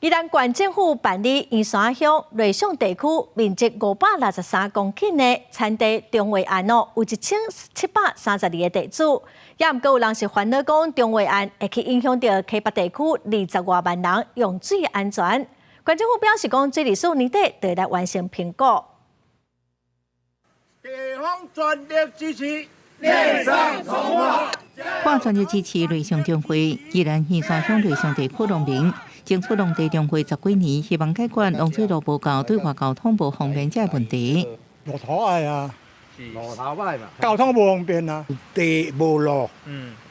宜蘭縣政府辦理員山鄉內上地區面積563公頃的田地重劃案哦，有1732個地主，也毋過有人是煩惱講重劃案會去影響著溪北地區20外萬人用水安全。縣政府表示講，水利署年底就會來完成評估。地方全力支持內上重劃。看全力支持內上重劃，宜蘭員山鄉內上地區農民爭取農地重劃十幾年，希望解決農水路無夠、對外交通無方便這個問題。路頭礙啊，路頭歹嘛，交通無方便啊，地無路，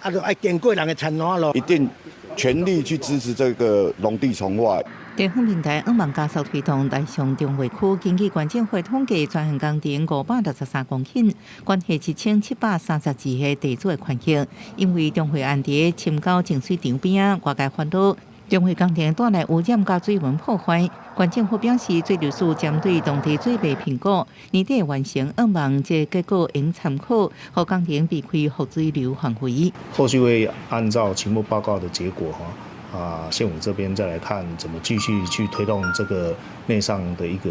啊，就愛經過人的田爛路。一定全力去支持這個農地重劃。地方平台向望加速推動內上重劃區，根據縣政府統計，專項工程563公頃，關係1732個地主的權益。因為重劃案佇深溝淨水場邊仔，外界煩惱重劃工程帶來污染佮水文破壞。縣政府表示，水利署針對當地水位評估，年底完成，向望這結果會參考，予工程避開濁水流範圍。後續會按照期末報告的結果，哈，啊，縣府這邊再來看怎麼繼續去推動這個內上的一個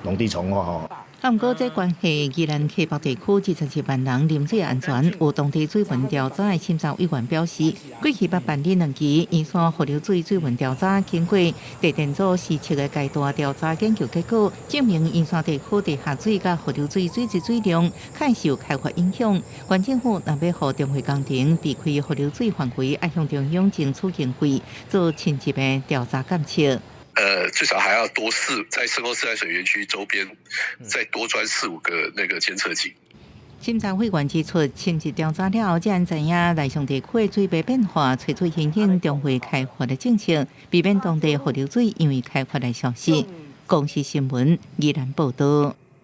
農地重劃哈。啊，毋過這關係宜蘭溪北地區27萬人飲水安全，有當地水文調查的審查委員表示，過去捌辦理兩期員山河流水水文調查，經過地電組實測的階段調查研究結果，證明員山地區地下水佮河流水水質水量較受開發影響。縣政府若欲予重劃工程避開河流水範圍，愛向中央爭取經費做深入的調查監測。最少還要多四，在深溝自來水園區周邊，再多鑽四五個那個監測井。審查委員指出，深入調查了後，才知影內上地區的水位變化，揣出因應重劃開發的政策，避免當地河流水因為開發來消失。公視新聞宜蘭報道。